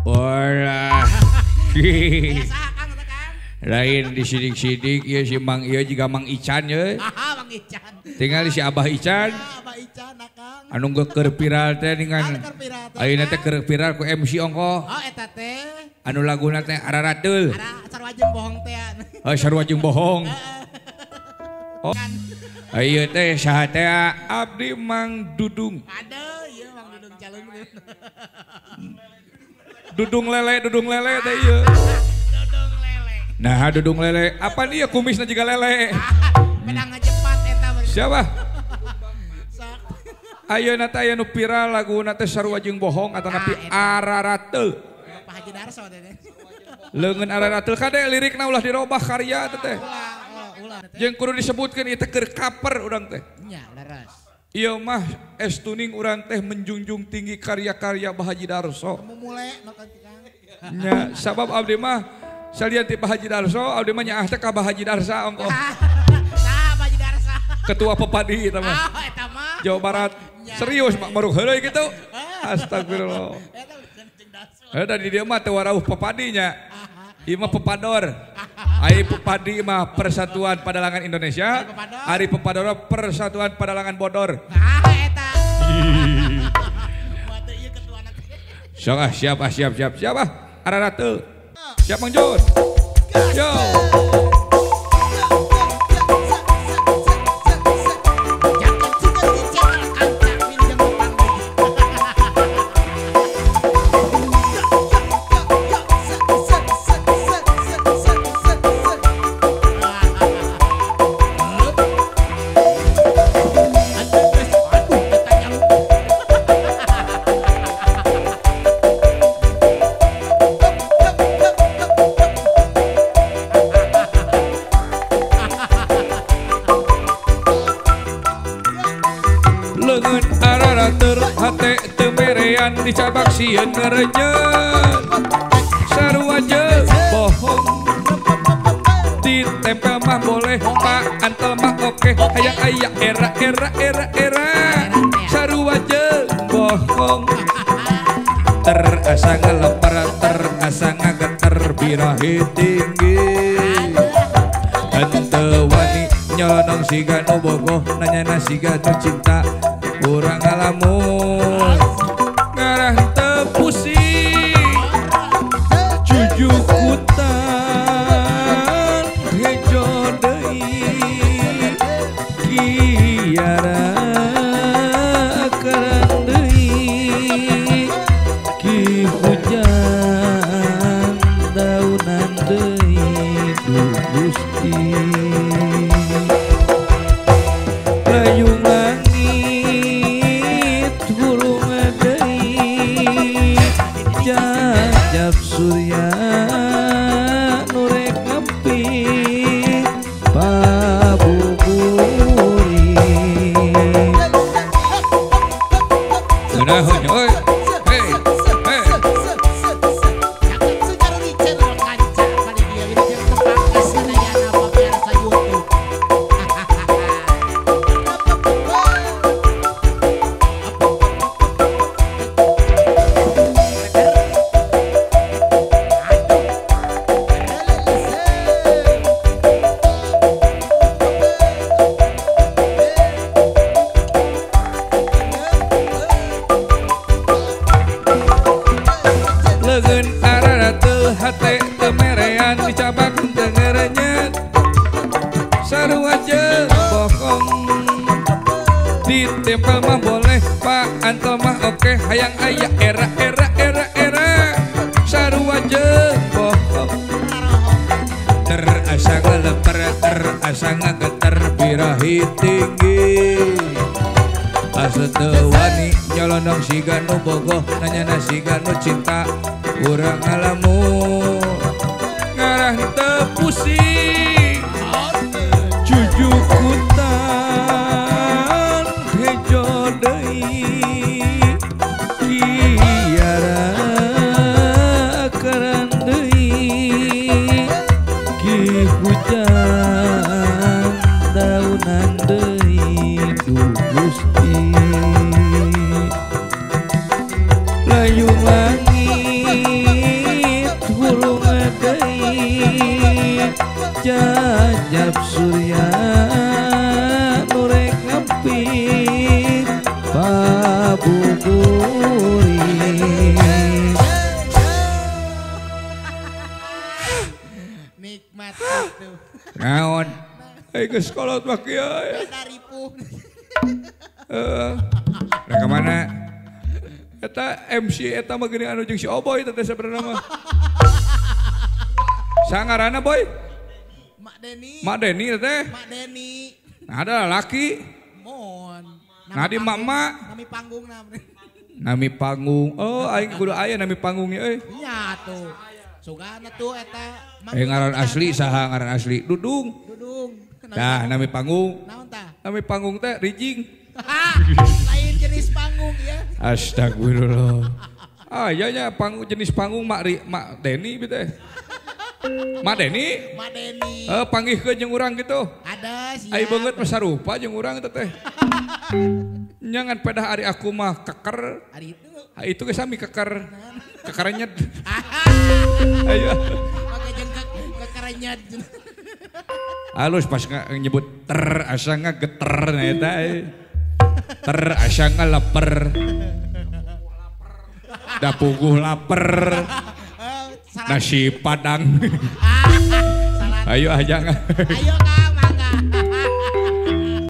Olah. Lain disidik-sidik ieu si Mang ieu jiga Mang Ican ye. Mang Ican. Tinggal si Abah Ican. Abah Ican akang. Anu keur viral teh dengan ayeuna teh keur viral ku MC ongko. Oh eta teh. Anu laguna teh Ararateul. Ara sarua jeung bohong teh. Oh sarua jeung bohong. Oh. Ayeuna teh saha teh abdi Mang Dudung. Aduh ieu Mang Dudung calon. Dudung lele teh ieu. Nah, Dudung lele. Apa dia kumisnya juga lele? Menang ngejepat eta. Siapa? Ayeuna teh aya nu viral laguna teh sarua jeung bohong atanapi Ararateul. Pak Haji Darso teh. Leungeun Ararateul kade lirikna ulah dirobah karya teh teh. Jeung kudu disebutkeun ieu teh keur cover urang teh. Nya, leres. Ieu mah es tuning urang teh menjunjung tinggi karya-karya Bah Haji Darso. Mumule makan tikang. Nya, sabab abdi mah salian ti Pak Haji Darso, abdi mah nyaah teh ka Bah Haji Darsa ongkoh. Nah, Pak Haji Darsa. Ketua Pepadi eta mah. Oh, eta mah. Jawa Barat. Serius mak maruk heureuy kitu. Astagfirullah. Eta tadi dia mah teu warauh Pepadi nya. Ieu mah Pepador. Ari Pepadi mah Persatuan Padalangan Indonesia. Ari Pepador Persatuan Padalangan Bodor. Nah, eta. Sok ah, siap ah, siap siap siap ah. Ararateul. Siap Mang Jun. Yo. Leungeun ararateur hate teu merean dicabak sieun ngerenyet sarua jeung bohong ditempel mah boleh pak antel mah oke hayang aya era era era era sarua jeung bohong terasa ngeleper terasa ngageter birahi tinggi henteu wani nyolonong siga nu bogoh nanyana siga nu cinta urang ngalamun ngarah teu pusing jujukutan hejo deui kiara karang deui ki hujan daunan deui duh Gusti layung langit gulung deui jajab surya nu rek nepi pabuburi. Ngeunaheun euy. Hey, hey. Leungeun ararateul hate teu merean dicabak teu ngerenyet sarua jeung bohong ditempel mah boleh pak antel mah oke hayang aya era era era era sarua jeung bohong terasa ngeleper terasa ngageter birahi tinggi asa teu wani nyolondong siga nu bogoh nanyana siga nu cinta urang ngalamun ngarah teu pusing jujukutan hejo deui kiara karang deui ki hujan daunan deui duh Gusti layung langit Jajab surya nu rek nepi pabuburit. Nikmat itu. Naon? Eh geus kolot mah kieu. Eta ripuh. Heeh. Nah kemana? Eta MC eta mah geuning anu jeung si Oboy teh sabenerna mah. Sangarana Boy? Mak Deni. Mak Deni teh. Mak Deni. Nah ada laki. Mon. Nah di mak-mak. Nami panggung nami panggung. Oh aing kudu aya nami panggungnya euy. Nya tuh. Sugana tuh eta. Ngaran asli saha ngaran asli? Dudung. Dudung. Nah nami panggung. Naon tah? Nami panggung teh Rijing. Lain jenis panggung ya. Astagfirullah. Ah iya nya panggung jenis panggung Mak Mak Deni teh. Mak Deni? Mak Deni. Panggihkeun jeung urang gitu. Ada siap. Ai beungeut mah sarupa jeung urang teh. Nyangan pedah ari aku mah keker. Ari itu. Itu ge sami keker. Kekerenyet. Ayo. Oke jeung kekerenyet. Halus pas nyebut ter asa ngageter na eta. Ter asa ngaleper. Da puguh laper. Nasi padang. Ayo aja. Ayo Kang.